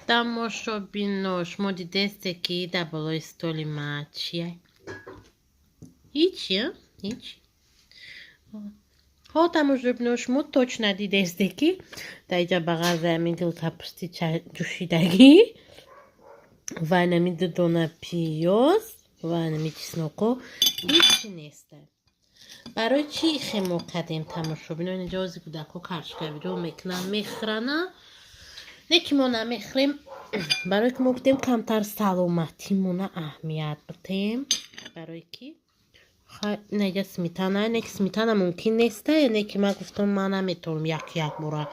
Тамошобино, шумо дидесте, ки дар болои столи ма чия? Ҳичи, ҳич. Ҳо, тамошобино, шумо точно дидесте, ки дар иҷа ба ғарзи ҳамин гил капусти ҷӯшидагӣ ва инами ду дона пиёз ва инами чесноко ҳичи неста. Барои чӣ хемо кардем, тамошобино? Инҷа ози кӯдакҳо картошка мекунанд, мехӯрана. Не ки мо намехӯрем, барое ки мо гуфтем, камтар саломатимона аҳамият бидем, барое ки нега сметана, не ки сметана мумкин неста, не ки ман гуфтам, ман наметавонам як як бора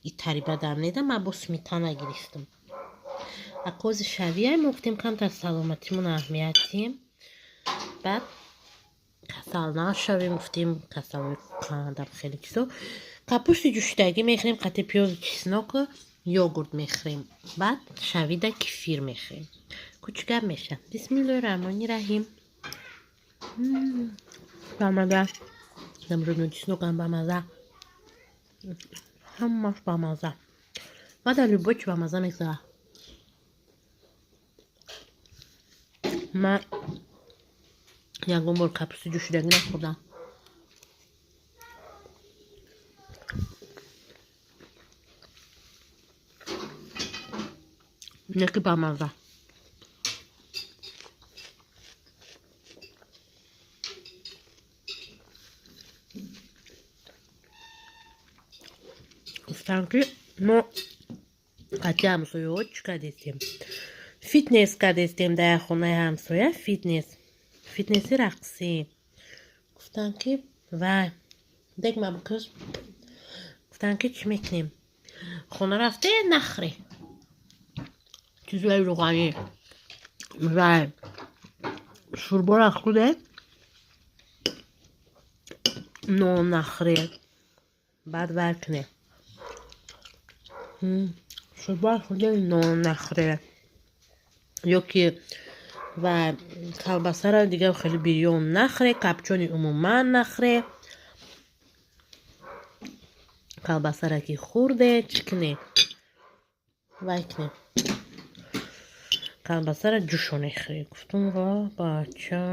итари бадан недам, ман бо сметана гирифтам. Акози шавия мо гуфтем, камтар саломатимона аҳамият диҳем, баъд касал нашавем, гуфтем, касалои қандам, хеле чизо. Капусти ҷӯшидагӣ мехӯрем қати пиёзу чесноку йогурт мехӯрем, баъд шавида кефир мехӯрем. Кучгап меша. Бисмиллоҳи раҳмони раҳим. Бамаза, намрӯно, чеснокам бамаза, ҳамаш бамаза. Баъда любой чи бамаза мегзара. Ман ягон бор капусти ҷӯшидагӣ нахӯрдам. Не ки бамаза. Гуфтам, ки мо қати ҳамсояҳо чӣ кардестем? Фитнес кардестем дар як хонаи ҳамсоя, фитнес, фитнеси рақсӣ. Гуфтам, ки вай дег ма бикӯз. Гуфтам, ки чӣ мекунем? Хона рафте нахӯре чизои рӯғанӣ, вай шӯрбора хӯрде, нон нахӯре, баъд вай куне, шӯрбора хӯрде, нон нахӯре, ё ки ва колбасаро дигар хеле бирён нахӯре, копчёный умуман нахӯре. Колбасара ки хӯрде, чӣ куне? Вай куне, колбасара ҷӯшоне хӯре. Гуфтум: ва бача,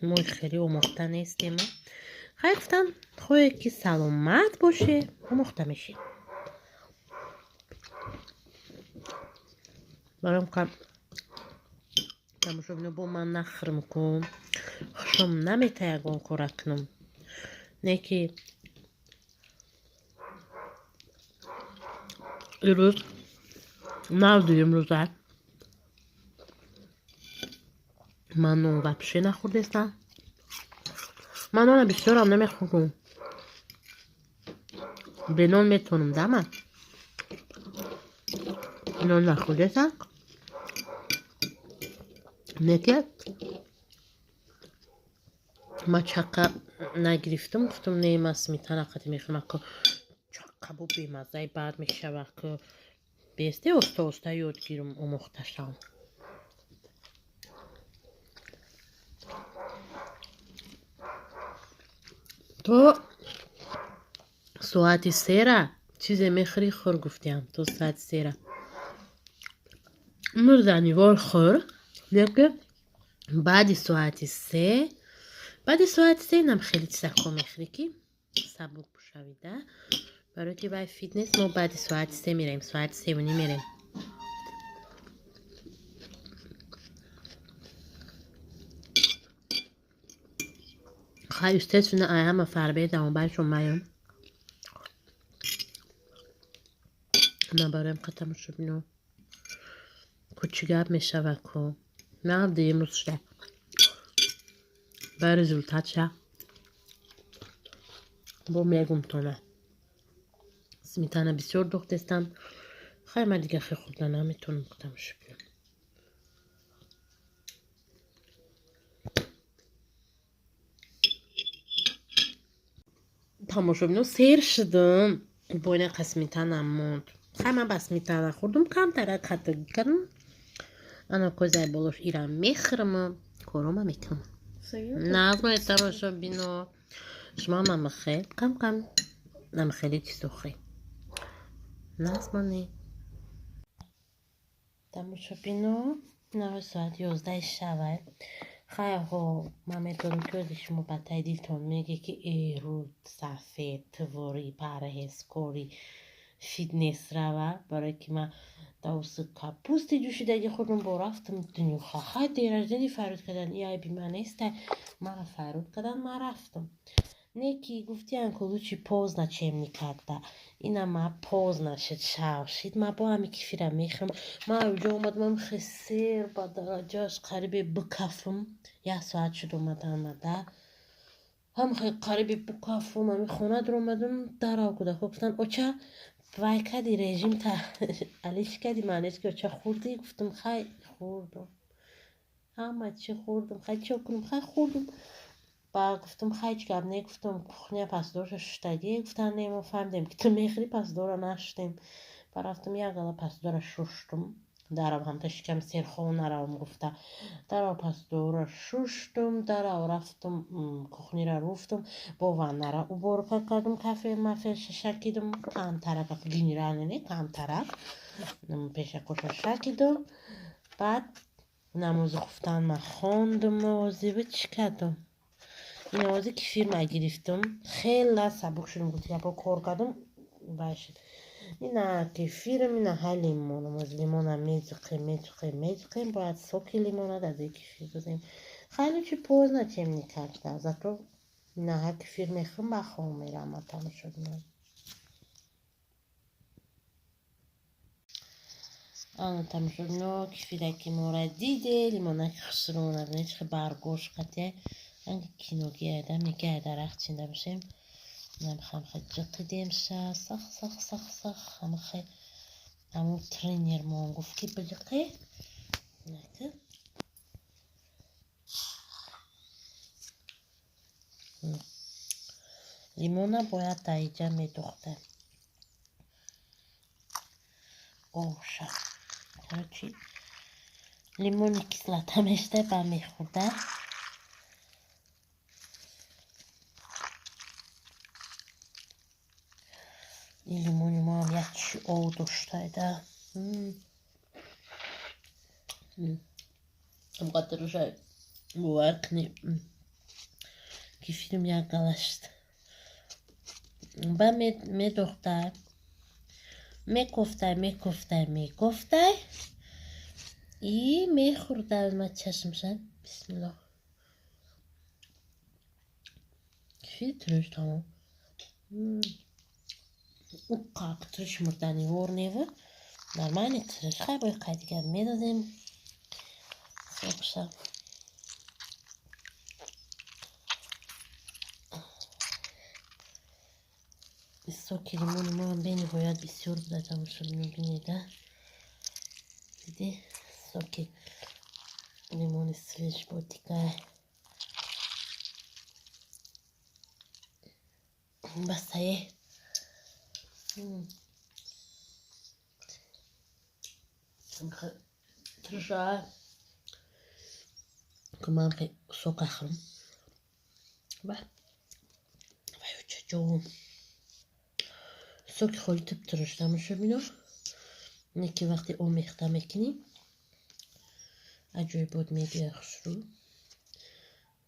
мо хеле омӯхта нестем. Хай, гуфтам, хоҳе ки саломат боше, омӯхта мешӣ. Баром тамошобино, бо ман нахӯрм ку, хушом намета ягон кора кунам, не ки ирӯз навду имрӯза ман нон вообще нахӯрдестам. Ман нона бисёрам намехӯрам, бе нон метавонам да. Ман нон нахӯрдестам, не ки ма чақа нагирифтам. Гуфтам: не, ман сметана қати мехӯрам. Ку чақа бо бемаззаи бад мешава ку. Бесте, оста оста ёд гирам, омӯхта шавам. То соати сера чизе мехӯрӣ, хӯр, гуфтиям. То соати сера мурданивор хӯр, леки баъди соати се, баъди соати се нам хеле чизако мехӯрӣ, ки сабук бошавида, барои ки вай фитнес мо баъди соати се мерем, соати севу ним мерем. Хай, естественно, ай ҳама фарбе дамобаршон маём. Ман бароям қатамошобино, ку чӣ гап мешава ку. Навди имрӯз шуда ба результатша бо мегумтона. Сметана бисёр духтестам. Хай, ман дига хе хӯрда наметавонам, тамошобино. Тамошобино, сер шудам, бо инақа сметана монд. Хай, ман ба сметана хӯрдум, камтара қатагӣ кардам. Ана козаи болош ира мехӯрам, корома мекунам. Назмои, тамошобино, шумо мамахел кам кам намхеле чизо хӯред, назмоне. Тамошобино, нави соат 11 шавай. Хайҳо, ман медонам, ки ози шумо ба таи дилтон меге, ки э, рӯд сафед, творӣ, парҳезкорӣ, фитнес рава, барое ки ман давуси капусти ҷӯшидаги хӯрдум, бо рафтам дунёха. Хай, день рождения фарёд кардан, и айби ман нестай, маро фарёд кардан, ман рафтам. Не ки гуфтиян ку лучше поздно, чем никогда. Ина ма поздно шуд, шав шид, ма бо ҳами кефира мехӯрам. Ман уҷо омадам, хе сер ба дараҷааш, қарибе бикафам. Як соат шуд омадан, ҳам қарибе бикафам. Ами хона дуромадам, дарав кӯдакҳо гуфтанд: «Оча, вай кади, режим та алиш кади, маънеш ки оча хӯрдӣ?» Гуфтам: «Хай, хӯрдум, ҳама чӣ хӯрдум, хай, чӣ кунам, хай, хӯрдум». Ба гуфтам: «Хай, ҳеҷ гап не». Гуфтам: «Кухня посудоша шуштагӣ?» Гуфтанд: «Не, мо фаҳмидем, ки ту мехӯрӣ, посудора нашуштем». Ба рафтам, як гала посудора шуштум, дарав ҳамта шикам серхон наравам гуфта, дарав посудора шуштум, дарав рафтум, кухнира руфтум, бо ваннара уборка кардум, кафел мафел шакидум, камтарак, генерально не, камтарак пешакоша шакидум. Баъд намози хуфтан ман хондум. Озиба чӣ кардум? Ин овози кефир ма гирифтум, хела сабук шудум. Гуфти яко кор кардум, вай шуд. Ина кефирам, ина ҳай лимонам. Оз лимонам меҷиқем, меҷиқем, меҷиқем, бояд соки лимонад аз кефир додем. Хай, лучше поздно, чем никогда. Зато ина ҳай кефир мехӯрам, ба хоб мерам. Тамошобинон, ана тамошобино, кефираки мора диде, лимонаки хушрӯна, бинед, чӣ баргош қатия, ранги киногияда мегая, дарахт чинда бошем. Намхамхе ҷиқидемша, сах сах сах сах. Ҳамахе ҳамун тренермон гуфт, ки биҷиқе. Нака лимона бояд дар медухта оша. Короче, лимони кислота мешта, ба мехӯрда. Ин лимони моам як чӣ об доштайда, ҳамқадароша бовар кунӣ, кефирим як галашт ба медохтай, мекофтай, мекофтай, мекофтай и мехӯрдай. Ма чашмшан, бисмиллоҳ, кефир турш тамом. Уқак турш мурдани вор нева, нормально турш. Хай, бо қай дигар медодем сокша. Соки лимони моам бениҳоят бисёр буда. Тамошобино, бинеда, диди, соки лимони свеж бо дигар басае. Турша ман сока хӯрм. Вай, соки холи тиб туруш. Тамошобино, не ки вақте омехта мекунӣ, аҷоибот мебиёяд, хушрӯ.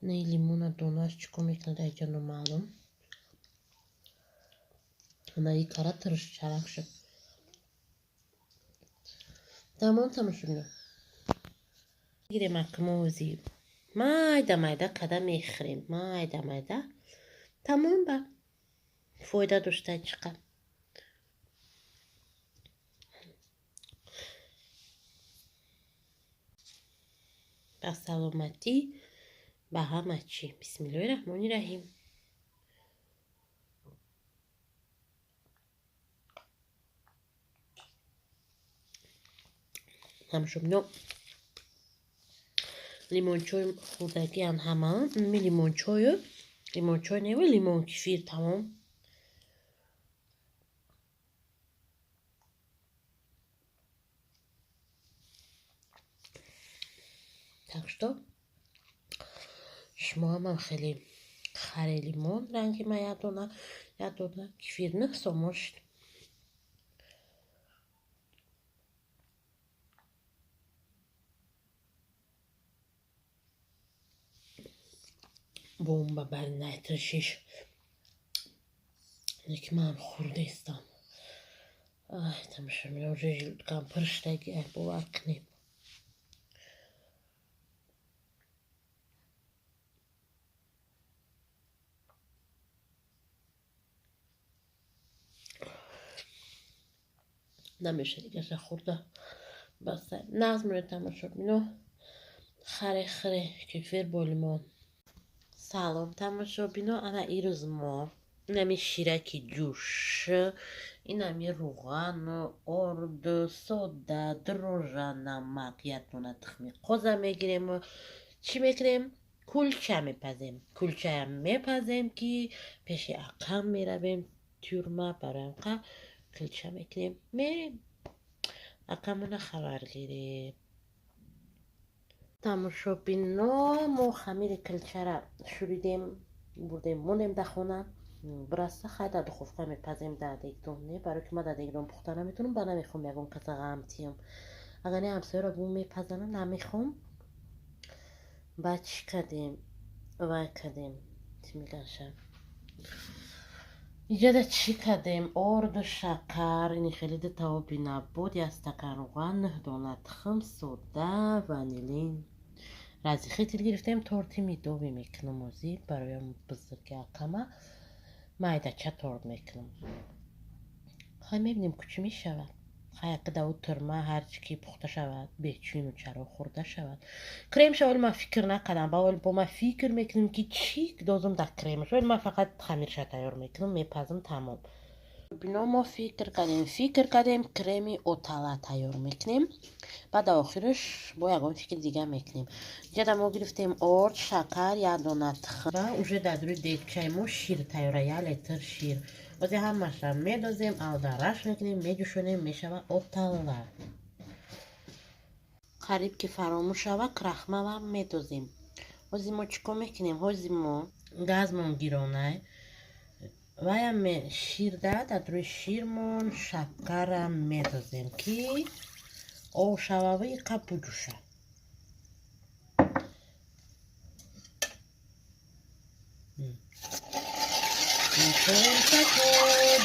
Не, лимона донааш чӣ кор мекунад, айҷа номаълум. Ана и кара туруш чарак шуд, тамом. Тамошобино, гирем акмози, майда майда када мехӯрем, майда майда, тамом. Ба фоида дошта чиқа. Ба саломатӣ, ба ҳама чӣ. Бисмиллоҳи раҳмони раҳим. Тамошобино, лимончой хӯрдагиам ҳама. Ми лимончою, лимончой нева, лимон кефир, тамом. Так что шумо ҳамам хеле харе лимон, ранги ма, як дона, як дона кефир 9 сомон шуд. Бомба бар найташиш. Ки ман хӯрдестам. Ай, тамошобино, уже желудкам пур шудаги, ай, бовар кунед. Намеша дигаша хӯрда. Баста. Нағз меояд, тамошобино. Харе хире кефир бо лимон. Салом, тамошобино, ана ирӯз мо инами шираки ҷӯш, инами рӯғану орду, сода, дрожжа, намак, як дона тухми қоза мегирему чӣ мекунем? Кулча мепазем. Кулчаям мепазем, ки пеши ақам меравем тюрма, бароям қа кулча мекунем. Мерем ақамона хабар гирем. Тамошобино, мо хамири кулчара шӯридем, бурдем, мондем дар хона. Бираса, хай, дар духовка мепазем, дар дегдон не, барои ки ман дар дегдон пухта наметавонам, ба намехоҳам ягон каса ғам тиём. Агар не, ҳамсояро бу мепазанам, намехоҳам. Баъд чӣ кардем? Вай кардем. Чӣ мегаша? Иҷода чӣ кардем? Орду, шакар, ини хеле дута оби набуд, як стакан рӯған, 9 дона тухм, сода, ванилин. Разихитил гирифтем, торти медовый мекунам озӣ барои бузурги ақама. Майдача торт мекунам. Хай, мебинем, ку чӣ мешавад. Хай, ақида ӯ тюрма ҳарчи ки пухта шавад, бечуну чаро хӯрда шавад. Кремша оли ман фикр накардам, ба оли бо ман фикр мекунем, ки чӣ дозум дар кремаш. Оли ман фақат хамирша тайёр мекунам, мепазам, тамом. Бино, мо фикр кардем, креми отала тайёр мекунем. Баъд охираш бо ягон фикри дига мекунем. Иҷода мо гирифтем орд, шакар, як дона тухм ва уже дар рӯи дегчаи мо шир тайёра, 1 литр шир. Ози ҳамаша медозем, алдараш мекунем, меҷӯшонем, мешава отала. Қариб ки фаромӯш шава, крахмалам медозем. Ҳози мо чӣ кор мекунем? Ҳози мо газмон гиронай. Ваям ширда, дар рӯи ширмон шакарам медозем, ки об шавава, иқа буҷӯша.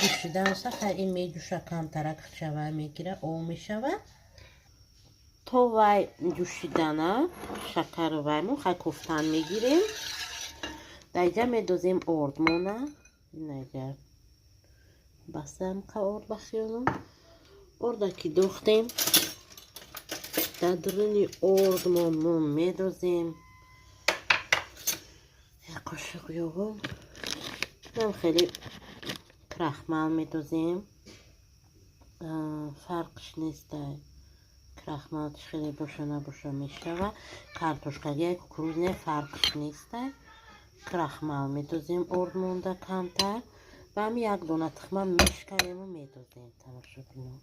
Ҷӯшиданша, хай, ин меҷӯша, камтарак шава мегира, об мешава. То вай ҷӯшидана шакару ваймон, хай, кофтан мегирем. Дар иҷа медозем ордмона. Инаҷа басам қа орд, ба хиёлам. Орда ки дохтем, дар дуруни ордмон мо медозем як қошиқ ёвом, нам хеле крахмал медозем. Фарқш нестай, крахмал чӣ хеле боша набоша мешава. Картошкагия, кукурузная, фарқш нестай. Крахмал медозем орд монда камтар ва ҳами як дона тухма мешканему медозем, тамошобино.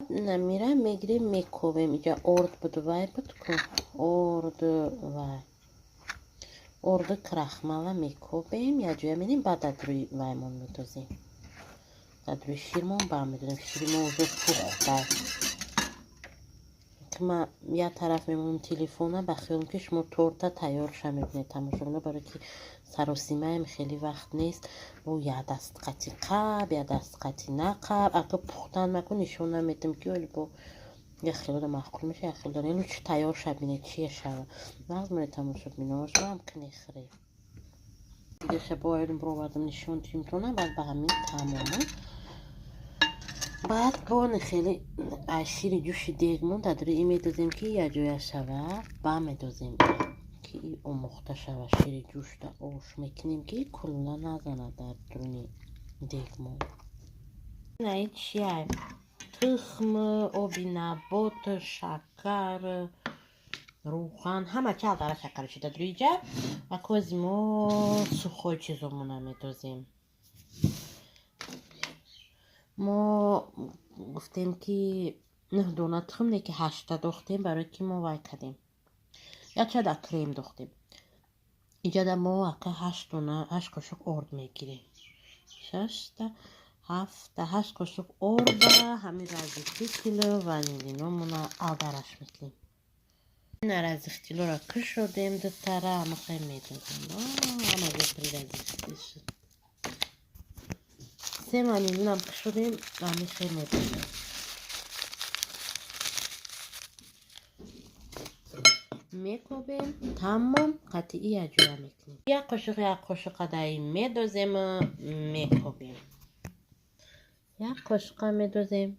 Намира мегирем, мековем. Иҷа орд буд, вай буд ку, орду вай, орду крахмала мекобем, якҷоя менем, баъд дар рӯи ваймон медозем, дар рӯи ширмон бам медозем. Шири мо уже пухта. Ма як тараф мемонам телефона, ба хиёлам, ки шумо торта тайёрша мебинед, тамошобино, барое ки саросимаем, хеле вақт нест. Бо як даст қати қаб, як даст қати нақаб, ака пухтан макун, нишон наметам, ки оли бо як хелода маъқул меша, як хелода не. Лучше тайёрша бинед, чия шава. Нағз монед, тамошобино, шумоам кунед хӯред. Дигаша бо оилам бировардам, нишон тимтона, баъд ба ҳамин тамома. Баъд бони хеле аз шири ҷӯши дегмон дар рӯи ин медозем, ки якҷоя шава, ба медозем, ки и омӯхта шава. Шири ҷӯшда ош мекунем, ки кулла назанад дар дуруни дегмон. Ин чия? Тухм, оби набот, шакар, рӯған, ҳама чи алдара шакар шида рӯиҷа. Ва кози мо сухой чизомона медозем. Мо гуфтем, ки 9 дона тухм, не, ки ҳашта дохтем, барое ки мо вай кардем, якча дар крем дохтем. Иҷада мо ака 8 дона, 8 қошуқ орд мегирем, шашта, 7-8 қошуқ орда, ҳамин разрыхлителю ванилиномона алдараш мекунем. Ина разрыхлителора кушодем дутара, ҳамахай медозем. Ҳама ҷо при шуд. Се ванилинам кушодем, ҳамихай медозем. Мекобем, тамом қатъи якҷоя мекунем. Як қошуқ, як қошуқа даи медозему мекобем. Як қошуқа медозем,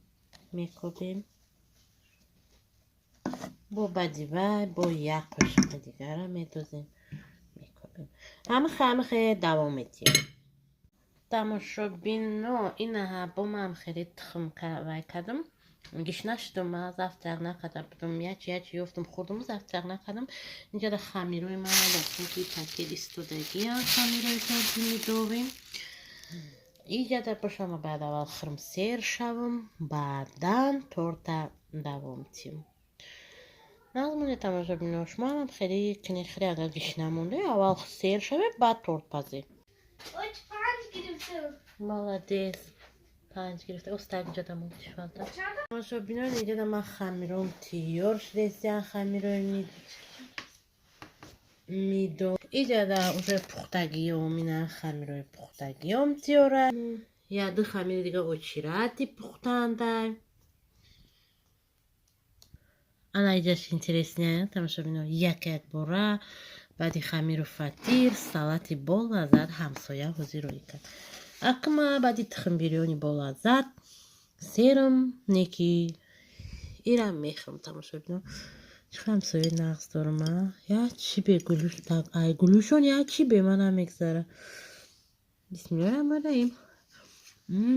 мекобем. Бо баъди вай бо як қошуқи дигара медозем, мекобем. Ҳамихе ҳамихе давом медиҳем. Тамошобино, инаҳа бо ман хеле тухм вай кардам. Гишна шудам, ман завтрак накардам будам. Ячи ячи ёфтам, хӯрдам, завтрак накардам. Инҷа хамирои ман дар сунки пакет истодагиам, хамирои торти медовем. Иҷада бошам, баъд аввал хӯрм сер шавам, баъдан торта давом тиҳам. Назмоне тамошобино, шумо ҳам хеле кунед, хеле агар гишна монда, аввал сер шавед, баъд торт пазед. Молодец. 5 гирифта. Остак инҷода мултифалта. Тамошобинон, инҷода ман хамиром тайёр шудесиян, хамирои мидо. Иҷода уже пухтагиём, ина хамирои пухтагиём тайёра. Яду хамири дига очирати пухтандай. Ана иҷаш интересный, тамошобино, як як бора баъди хамиру фатир салати болаззат ҳамсоя ҳозир рӯй кард. Акма баъди тухм бирёни болаззат серам неки ирам мехӯрам, тамошобино. Чӣ ҳамсояи нағз дорам, а? Як чӣ бе гулӯш, ай гулӯшон як чӣ бе ман намегзара. Бисмиллоҳи раҳмони раҳим.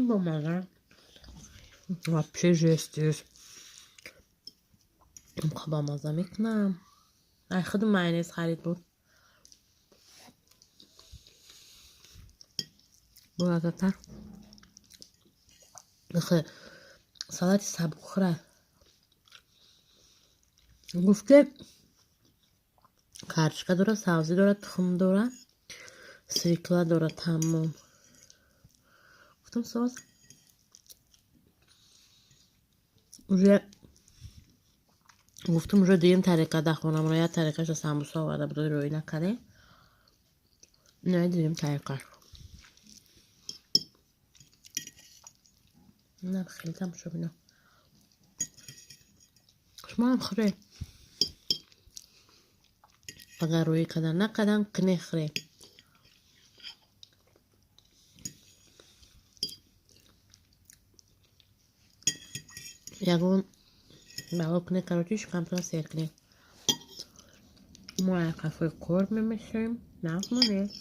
Бомаза. Вообще жесть. Бамаза мекунам. Ай худи майонез харид буд. Болаззаттар. Салати сабукхӯра. Гуфт ки карчка дорад, сабзӣ дорад, тухм дорад, свекла дорад, тамом. Гуфтам соз. Уже гуфтам, уже дуюм тариқа дар хонамона, як тариқаша самбуса оварда буд, рӯй накардем. Не, дуюм тариқаш. На, хеле тамошобино. Шумоам хӯре. Агар рӯй кардан накардан, кне хӯре. Ягон бало кне, короче, шикамтона сер кне. Мо як қафои кор мемешем. Нағз монед.